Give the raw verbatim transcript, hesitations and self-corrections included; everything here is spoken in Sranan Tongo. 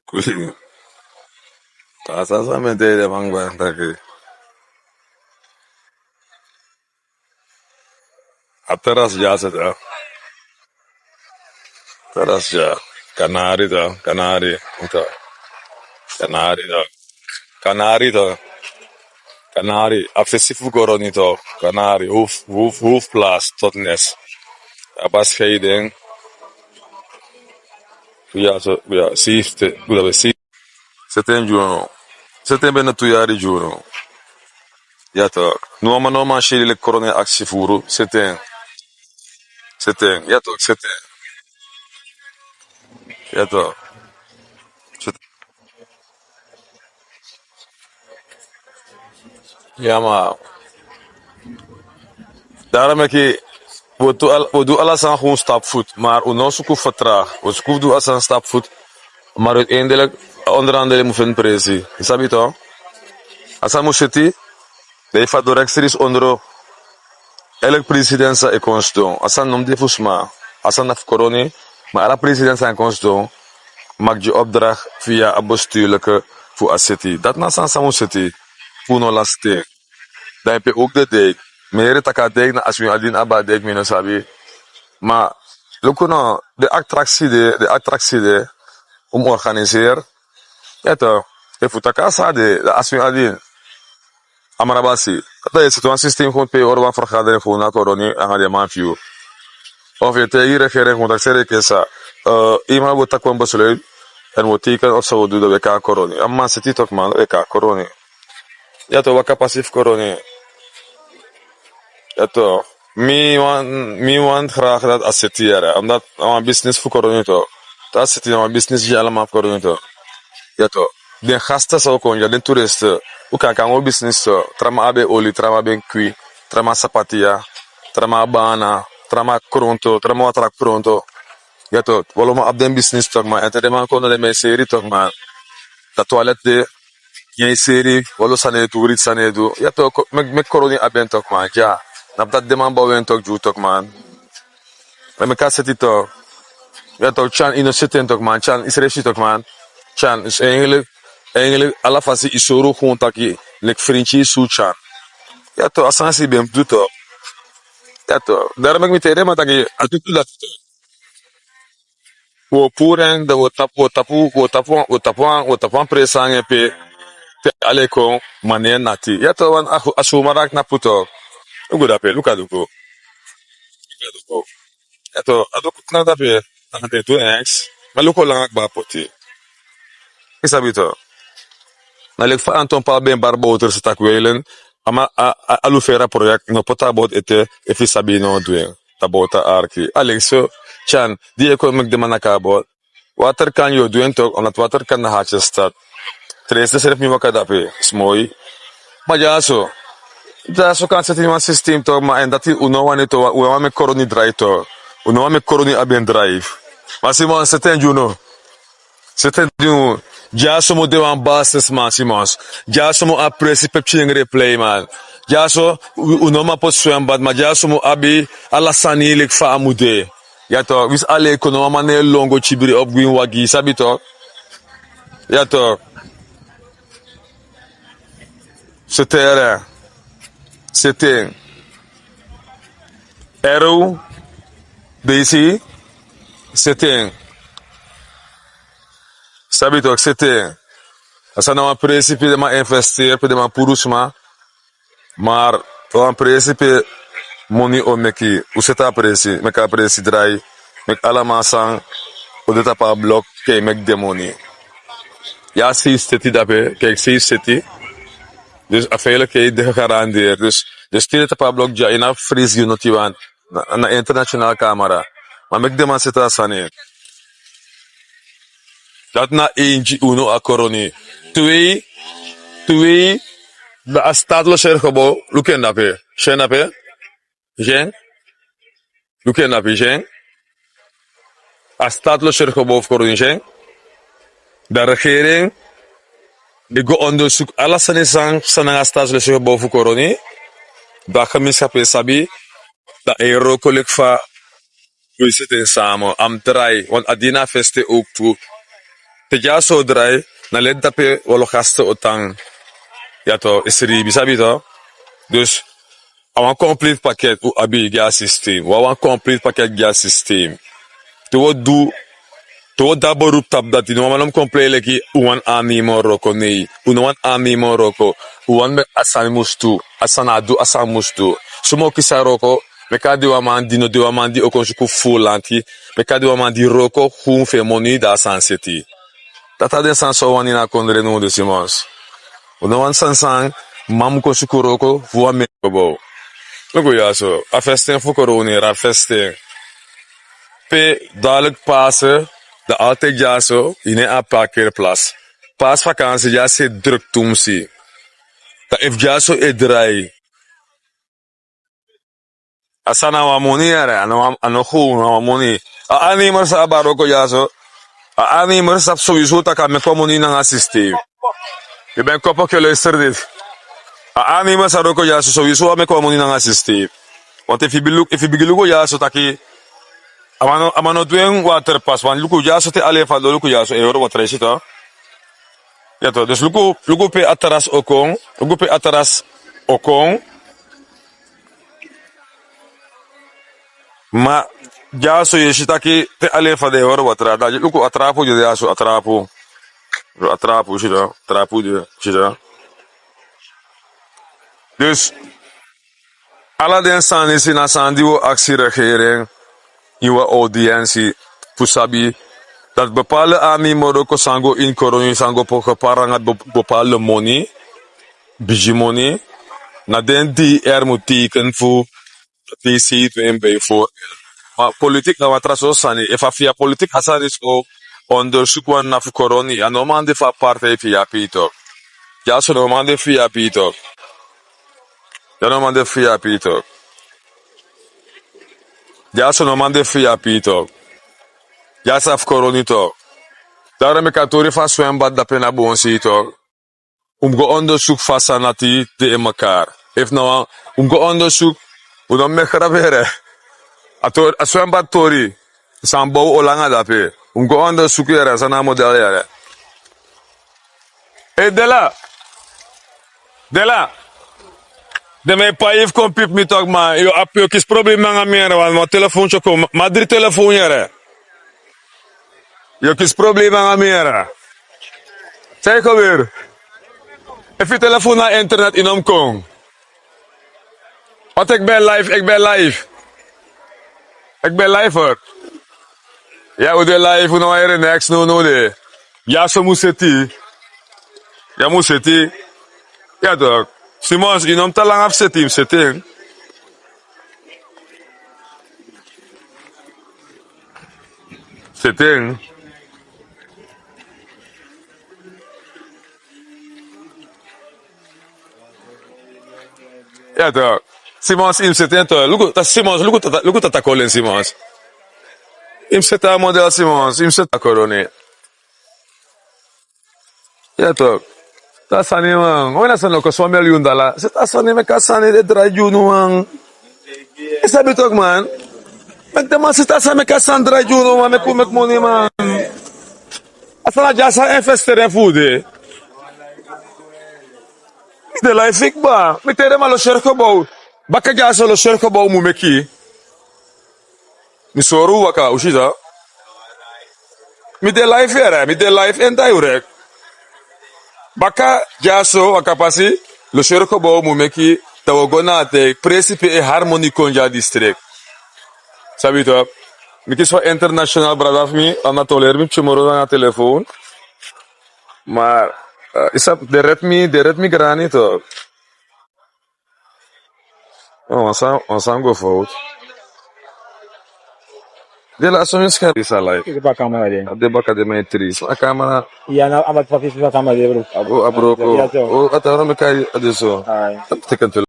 Kuli. Tasa sa mete de mangba taki. A terras ya se da. Terras ya. Kanari da. Kanari. Kanari da. Kanari da. Kanari. A fesi fu koroni to. Kanari. Huf, huf, huf plas tot nes. A bas geiding. Ya so, ya, safety. Guda be safety. Seten junu. Seten ben na tu yari junu. Ya to. No man, no man siri le koroni aksi furu. Seten. Seten. Ya to, seten. Ya to. Seten. Ya ma. Daarom meki, we doen al, we doen alles aan gewoon stapvoet. Maar we no suku vertraag. We suku doen alles aan stapvoet. Maar uiteindelijk, onderhandelen moet vinden presi. Sabi to? Asa musiti. Dei fa dorekstris ondro. Elk president sa e kon sidon. Asa nom de fu sma. Asa na fu koroni. Maar ala president sa e kon sidon. Mag je opdracht via a bestuurlijke fu a city. Dat na san sa musiti. Fu no lasting. Dan heb je ook de dijk. Meri taka dijk na aswin adin aba dijk mi no sabi. Maar luku no, de attractie de, de attractie de, um organiseer. Ya to, e fu taka sa de, de aswin adin. Amrabasi. Dat is het systeem gewoon pe orwan vergadering gewoon na koroni, anga de man fiu. Of je tegen regering gewoon dat ze rekesa. Eh, iemand wordt takwan besluit. En wordt teken of zo doen de W K koroni. Een man zit hier toch man, W K koroni. Ya to, waka pasi fu koroni. Ya to, mi wan, mi wan graag dat a city yere. Omdat a wan business fu koroni to. Dat city na wan business di allemaal fu koroni to. Ya to. Den gasten sa o kon, ya den toeristen. U kan kan o business to. Tra man abi oli, tra man abi kwi, tra man sapatia, tra man abi bana, tra man abi kronto, tra man watra kronto. Ya to, walo man abi den business toch man. En te den man kon na den man seri toch man. Dat toilet de, yen seri, walo sani e du, rit sani e du. Ya to, ko-, mek, mek koroni abi en toch man. Ya, na dat den man bow en toch, ju toch man. Dan mi kan seti toch. Ya toch, Tyan, yu no seti en toch man. Tyan, yu srefi toch man. Tyan, is eigenlijk, eigenlijk, ala fasi yu sori gewoon taki, leki frinti yu su Tyan. Ya toch, a sani san yu ben mus du toch. Ya toch, daarom meki mi taigi den man taki, a tu tu dati toch. Wi o puru en, dan wi o tapu, wi o tapu, wi o tapu, wi o tapu wan, wi o tapu wan presi nanga en pe, te ala e kon, ma no en nati. Ya toch, wan a, a sumara knapu toch. Luku dape, luku a duku. Luku a duku. Ya toch, a duku knapu dape, a no de du niks. Ma luku langa kba poti. Yu sabi toch. Na leki fa Anton Pal ben bari boter se taki wi e len, a man, a, a, Alufera project, no poti a boter ete, efu yu sabi yu no o du en. A boter arki. A leki so, Tyan, di yu e kon meki den man naki a boter. Waterkan yu o du en toch, omdat Waterkan na Haatjesstad. Tresi srefi mi waka dape, smoi. Ma dyaso, dyaso kan seti wan systeem toch, ma en dati un no wani toch, un wani meki koroni drai toch. Un no wani meki koroni abi en drai. Ma Simon, seti en gi unu. Seti en gi unu. Dyaso mu de wan basisman, Simons. Dyaso mu abi presi pe pikin e plei man. Dyaso, un, un no man poti swembad, ma dyaso mu abi ala sani leki fa a mu de. Ya toch, winsi ala e kon, no wan man no e lon go kibri of gwin wagi, sabi toch? Ya toch. Seti en. Seti en. Eru, D C, seti en. Sabi toch, seti en. A sani na wan presi pe den man investeer, pe den man puru sma. Maar wan presi pe moni o meki, un seti a presi, meki a presi drai, meki ala man san o de tapu a blok, kan meki den moni. Ya, safe city dape, kijk, safe city. Dus a veiligheid de gegarandeerd. Dus, dus te de tapu a blok dya, yu no abi fris gi noti wan. Na, na internationaal camera. Ma meki den man seti a sani. Dati na eentye, unu, a koroni. Twee, twee, dan a staatslogeergebouw, luku en dape. Si en dape? Si en? Luku en dape, si en? A staatslogeergebouw fu koroni, si en? Dan regering e go onderzoek ala sani san, san nanga a staatslogeergebouw fu koroni. Dan gemeenschap e sabi, dan e wroko leki fa wi seti en samen, a mus drai, want a dini a feste ook tu. Te dyaso o drai, na leti dape wan lo gaste o tan. Ya to, e sribi, sabi to. Dus a wan complete paket un abi gi a systeem. Wan wan complete paket gi a systeem. Te un o du te un o du a beroep tapu dati, no wan man no mus kon prei leki un wani a nemo wroko, nei. Un no wani a nemo wroko. Un wani meki a sani mus du. A sani a du, a sani mus du. Suma o kisi a wroko? Meki a de wan man di no de wan man di o kon suku fu lanti. Meki a de wan man di wroko, hun fu en moni, dan a sani seti. Dati a den sani san un wani ini a kondre now, de Simons. Un no wani sani san man mus kon suku wroko fu wan meki kobou. Luku dyaso, a festen fu korowni, a festen. Pe dadilik Pasen, dan altijd dyaso, ini a parkeerplaats. Paasvakansi dyaso e druk tumsi. Dan efu dyaso e drai. A sani na wan moni, yere, a no, a no, a no, a no moni. A aannemer san abi a wroko dyaso. A aannemer sabi sowieso taki a meki wan moni nanga systeem. Yu ben kopo ke luister dit. A aannemer san wroko dyaso sowieso a meki wan moni nanga systeem. Want efu yu bigin luku, efu yu bigin luku dyaso taki a man no, a man no du en waterpas, want luku dyaso te alen fa doro, luku dyaso e hori water, yu si to. Ya to, dus luku, luku pe a terras o kon, luku pe a terras o kon. Ma dyaso yu e si taki te alen fa den e hori water, dan luku a trapu de dyaso, a trapu. A trapu, yu si to, trapu de, yu si to. Dus ala den sani disi na sani di wi o aksi regering ini wan audiensi fu sabi dati bepaalde aannemer wroko san go ini korowni, san go poko pari nanga be-, bepaalde moni, bigi moni, na den di er mus teken fu te yu seibi en bijvoorbeeld. Ma politiek na wan tra so sani. Efu a via politiek a sani disi o onderzoek wan na fu korowni, a no man de fu a partij fu yu api tok. Dyaso no man de fu yu api tok. Ya no man de fu yu api tok. Dyaso no man de fu yu api tok. Dyaso a fu korowni tok. Daarom meki a tori fu a swembad dape na boon sei tok. Un mus go onderzoek fa a sani dati de in mekaar. Efu na wan, un mus go onderzoek, un no mus meki grap yere. A tori, a swembad tori, san bow o langa dape. Un mus go onderzoek yere, san na a model yere. Ei, Dela. Dela. Den man e pai yu fu kon pipi mi tok, man. Yu o api, yu o kisi problema nanga mi yere, wan, wan telefoon tyoko, ma dri telefoon yere. Yu o kisi problema nanga mi yere. San e gebeur? Efu yu telefoon na internet, yu no mus kon. Want ik ben live, ik ben live. Ik ben live, hoor. Ya, un de live, un no wan yere neks, no, no, de. Ya, so mus seti. Ya mus seti. Ya, tok. Simons, yu no mus tan langa fu seti, yu mus seti en. Seti en. Ya, tok. Simons, yu mus seti en, tok. Luku, ta-, Simons, luku tata, luku tata Colin, Simons. Yu mus seti a model, Simons. Yu mus seti a korowni. Ya, tok. Seti a sani, man. Wen a sani o kosi wan milyun dala. Seti a sani, meki a sani de drai gi unu, man. Yu sabi tok, man. Meki den man seti a sani, meki a sani drai gi unu, man. Meki un meki moni, man. A sani na dyaso a investeren fu un de. Mi de live, kba. Mi teri den man lo seri gebouw. Baka dyaso lo seri gebouw mu meki. Mi sori un waka, un si san. Mi de live yere, mi de live en direct. Baka dyaso, waka pasi, lo seri gebouw mu meki, dan wi o go na a dei, presi pe e harmoni kon gi a district. Sabi tok. Mi kisi wan international brada fu mi, a no toleri mi pikin moro nanga telefoon. Maar, eh, yu sabi, den red mi, den red mi grani tok. Oh, wan sani, wan sani go fout. Den laso mi scherm disi a live. Yu de baka camera de. A de baka de mi e tris. A camera. Ya, na, a baka papi a camera de, bro. A bro, a bro. Ya, ya, so. Oh, a taro mi kai a de so. Ai. Teken te